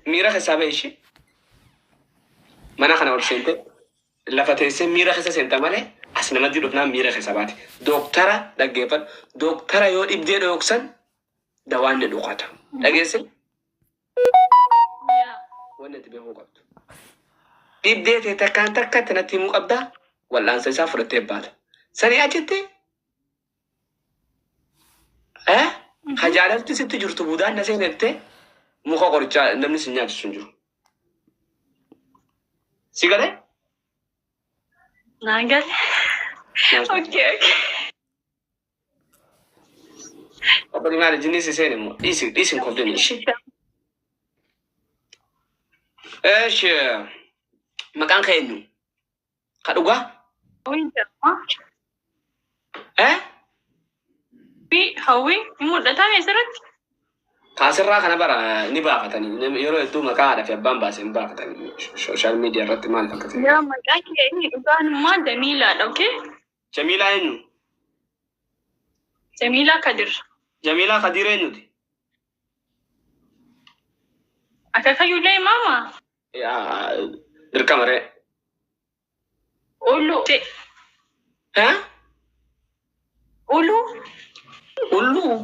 Miira keessaa bahi ishee. Mana kana ol seente lafa teessee miira keessa seenta malee as namatti dhufnaan miira keessa baate. Dooktara dhaggeeffadhu. Dooktara yoo dhibdee dhooksan dawaan ni dhokata. Dhageesse? Yaa. Wanni ati beekuu qabdu. Dhibdee tee takkaan takkatti natti himuu qabdaa. Wal'aansa isaa fudhattee baata. Sanii achitti eh ka jaalalti sitti jirtu budaan na seenette muka qorichaa namni si nyaachisu hin jiru. Si galee? Naan gale. Okay, okay. Obbo maali jinni si seene immoo dhiisi dhiisi hin koflin ishi. Eesh maqaan kee eenyu? Ka dhugaa? Hawwiin jedhama. Eh? Hawwii hin mul'ataa mee asirratti? Kaasirraa kana bara ni baafatanii yeroo hedduu maqaa haadha fi abbaan baase hin baafatanii social media irratti maal akka ta'e. Yaa maqaa kee inni dhugaan immoo Jamiilaadha, okay? Jamiilaa eenyu? Jamiilaa Kadir. Jamiilaa Kadiir eenyuti? Akaakayyuullee himaama? Yaa, Dirqama ree. Ulu. Eh? Ulu. Ulluu.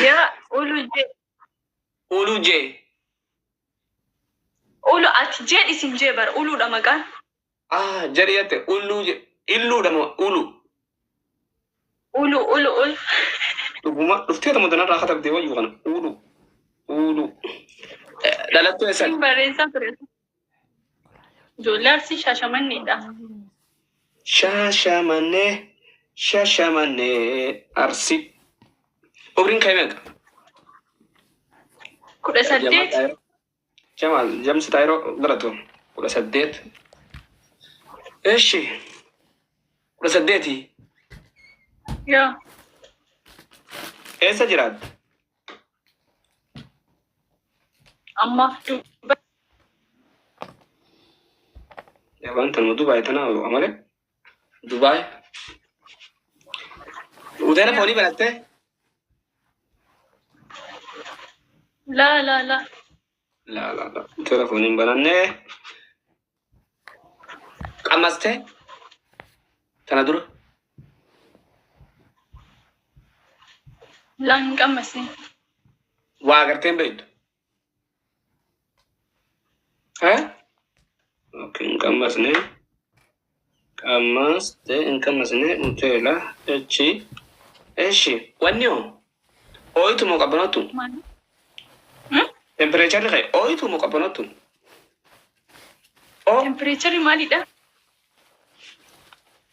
Yaa ulu jee. Uluu jee. Ulu ati jee isin jee bara uluudha maqaan. Ah, jedhi jette ulluu jee. Illuudha moo ulu. Ulu ulu ulu. Dhuguma dhuftee tuma tanarraa katabdee wayyuu kana. Ulu. Ulu. Dhalattuu eessatti? Sin barreessaa ture. Ijoollee Arsii Shaashamanneedha. Shaashamannee. Shaashamannee Arsii. Umriin kee meeqa? 18. Jamaal Jamsi Taayiroo galatu 18. Eshi 18. Yaa. Eessa jiraatta? Ammaaf Dubai. Yabaan tanuma Dubaay tanaa oolu malee. Dubaay. Hoteela foonii banattee? Laa laa laa. Laa laa laa. Hoteela foonii hin banannee. Qammastee? Tana dura? Laa hin qammasne. Waa agartee hin beektu? Eh? Okay, hin qammasne. Qammaste hin qammasne hoteela echi. Eshi wanni hoo? Ooyitu moo qabbanootu? Maali? Hmm? Tempereecharri kee ooyitu moo qabbanootu? Oo Tempereecharri maalidha?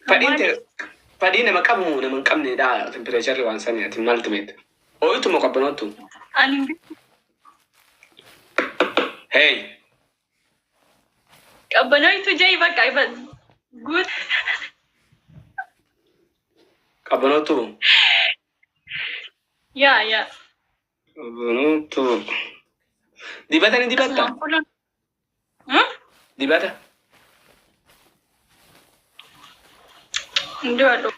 fadhiin Maali? ta'e fadhii nama qabu moo nama hin qabnedha tempereecharri waan sanii ati maaltu beekta? Ooyitu moo qabbanootu? Ani hin beeku. Hey! Qabbanooytu jee bakka ifa guut. Qabbanootu. Yaa yaa. Qabbanootu. Dibata ni dibatta? Asumaan fuula. Hmm? Dibata? Hin dibadhu.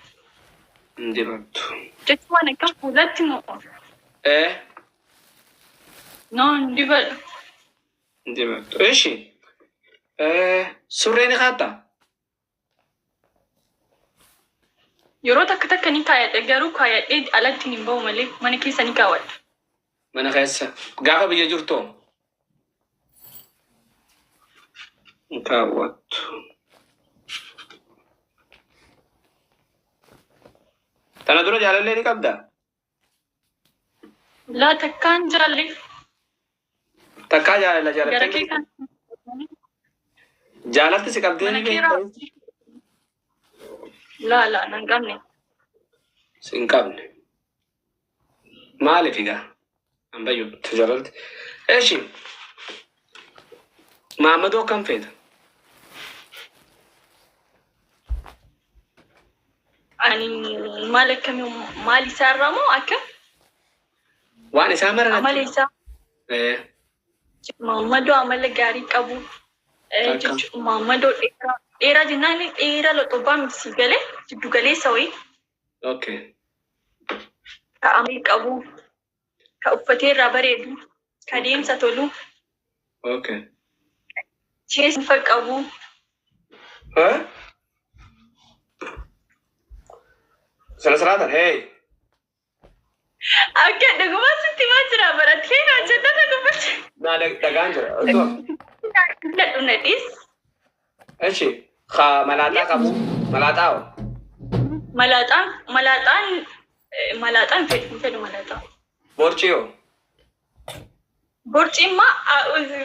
Hin dibattu. Jechuun waan akkam fuulatti moo? Eh? No hin dibadhu. Hin dibattu. Eshi. Eh, surree ni kaattaa? Yeroo takka takka ni kaayadha garuu kaayadhee alatti hin bahu malee mana keessa ni kaawwadha. Mana keessa. Gaafa biyya jirtoo? Hin kaawwattu. Tana dura jaalallee ni qabdaa? Laa takkaan jaalle Takkaa jaalala gara jaalattee kee kan jaalalti si qabdee mana ni keeraa beektaa? laa laa nan qabne. Si hin qabne. Maaliif egaa? Ambayyuu jaalalti. Eshi Maammadoo akkam feeta? Ani maal akkamii maal isaarraa moo akkam? Waan isaa mara natti Amala isaa Eh, Maammadoo amala gaarii qabu. Akkam? Jechuun maammadoo dheeraa dheeraa jennaan dheeraa loxobbaa miti si galee jiddu galeessa wayii Okay. ka amala qabu ka uffatee irraa bareedu Ka deemsa tolu. Okay. Keessa qabu. Huh? Sana siraatan, hey. Akka dhuguma sitti himaa jira baratee hojjetata dubbachuu. Naa dhagaan jira. Osoo. Ladhu nadhiis. Eshi, ka malaaxaa qabu, malaaxaa hoo? Malaaxaan fedhu fedhu malaaxaa. Borcii hoo? Borci immoo a'uuzu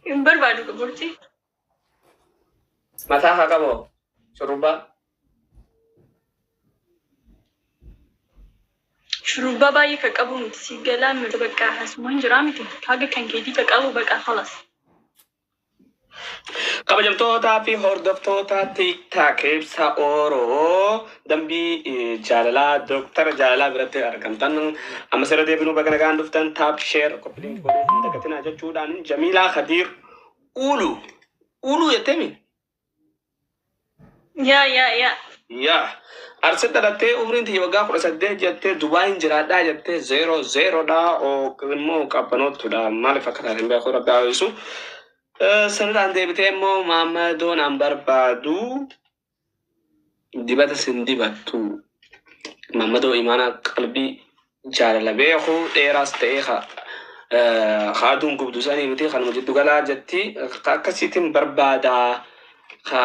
hin barbaadu borci. Mataa haa qabu hoo? Shurrubbaa? Shurrubbaa baay'ee kan qabu miti si galaa miti bakka asuma hin jiraa miti haga kan keetii kan qabu bakka halas. Kabajamtootaa fi hordoftoota TikTok ibsa Oroo dambii jaalalaa Dooktara jaalalaa biratti argamtan amma sirra deebinuu baga nagaan dhuftan tap share copy link godhuu hin dagatinaa jechuudhaan Jamiilaa Khadiir Ulu Ulu jetteemi? Yaa yaa yaa. Yaa Arsi dhalattee umriin tiyya waggaa 18 jettee Dubaayin jiraadhaa jettee 0 0 dha immoo qabbanoottuudha maaliif akka taate hin beeku rabbi haa ibsu. Sanirraan deebitee immoo maammadoon an barbaadu dibata sin dibattu maammadoo imaanaa qalbii jaalala beeku dheeraas ta'ee ka aduun gubdu sanii miti kanuma jiddu galaa jetti akkasiitiin barbaadaa ka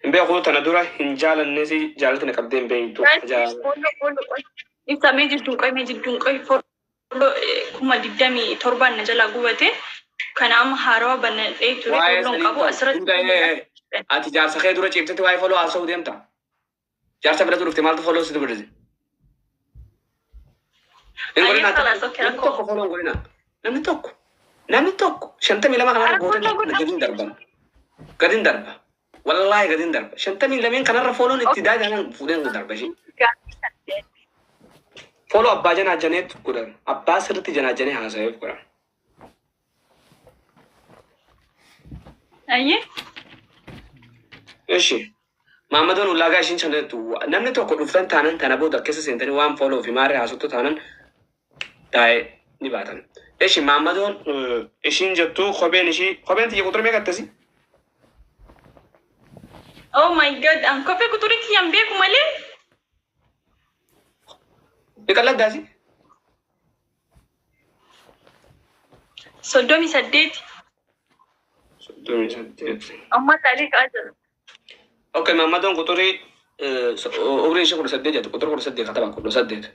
hin beeku tana dura hin jaalannes jaalalti na qabdee hin beektu. Ibsa mee jidduun qoy mee jidduun qoy follow 27,000 na jalaa gubate. Kana amma haarawaa banadhee ture Waa'ee follow sanii qabu asirratti. hunda ati jaarsa kee dura ciibtetti waa'ee follow haasa'uu deemta. Jaarsa biratti dhufte maaltu follow si dubbise? Hin Ayyee godhinaa خلاص okay namni rakkoo. Tokko follow hin godhinaa. Namni tokko 52 kanarra Ara gootan follow godhaa. gadi hin darban. Gadi hin darba. Wallaahi gadi hin darba. 52 kanarra follow'n itti daadhaan fuudheen darba ishee. Follow abbaa janaa janeetu godhan. Abbaa sirriitti janaa janee haasa'eef godhan. Ayyee. Ishi. Maammadoon ulaagaa ishiin shanettu namni tokko dhuftan taanan tana booda keessa seentanii waan follow fi maarree haasoftu taanan taa'ee ni baatan. Ishi maammadoon ishiin jettu kopheen ishii kopheen tiyya quxurii meeqa attasi? Oh my God, an kophee quxurii kiyyaan beeku malee. Ni qalladdaasi? 38. 38. Amma taalee ka'aa jira. Okay, maammadoon quxurii umriin ishee 18 jettu quxurii 18 kataba 18.